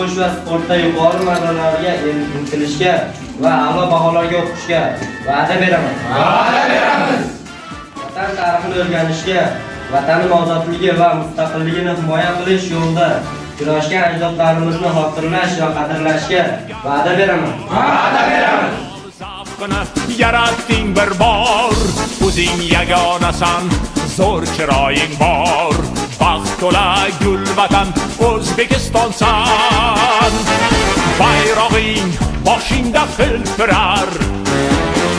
O'qish va sportda yuqori marralarga intilishga va a'lo baholarga o'qishga va'da beraman. Va'da beramiz. Vatan tarixini o'rganishga, Vatanim ozodligi va mustaqilligini himoya qilish yo'lida kurashgan ajdodlarimizni xotirlash va qadrlashga va'da beraman. Va'da beramiz. Zavqini yaratding bir bor, o'zing yagonasan, zo'r chiroying bor. Baxt to'la gul vatan O'zbekistonsan. Bayrog'ing boshingda hilpirar,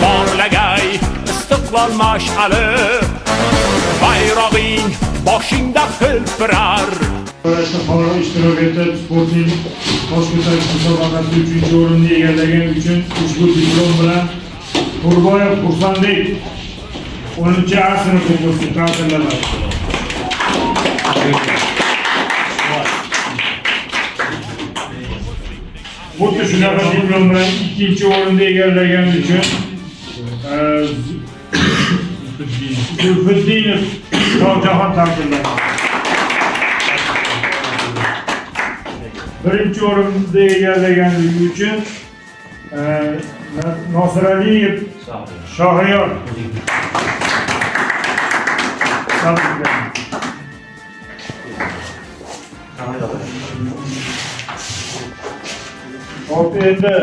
porlagay istiqlol mash'ali. Bayrog'ing boshingda hilpirar. Viloyatda faol ishtirok etib, sportning tosh ko'tarish musobaqasida 3-o'rinni egallagani uchun ushbu diplom bilan To'rboyev Xursandbek 10 A sinf o'quvchisi taqdirlanadi. Xuddi shunaqa diplom bilan 2-o'rinni egallagani uchun Zulfiddinov Shohjahon taqdirlanadi. 1-o'rinni egallaganligi uchun Nosiraliyev Shohriyor tabriklaymiz. Hop, endi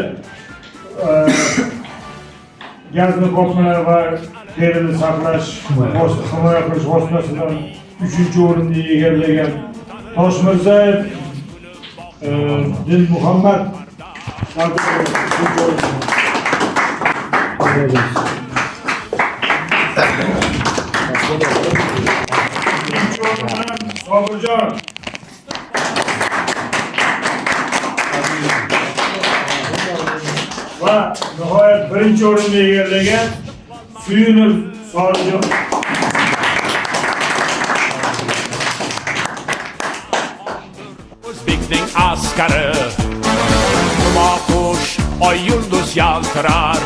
gaz niqoblar va terini saqlash, himoya qilish vositasidan 3-o'rinni egallagan Toshmirzayev Din Muhammad tabriklaymiz. 3-o'rinni. 2-o'rin bilan Sobirjon va nihoyat 1-o'rinni egallagan Suyunov Solijon. O'zbekning askari, Humo qush, oy yulduz yaltirar.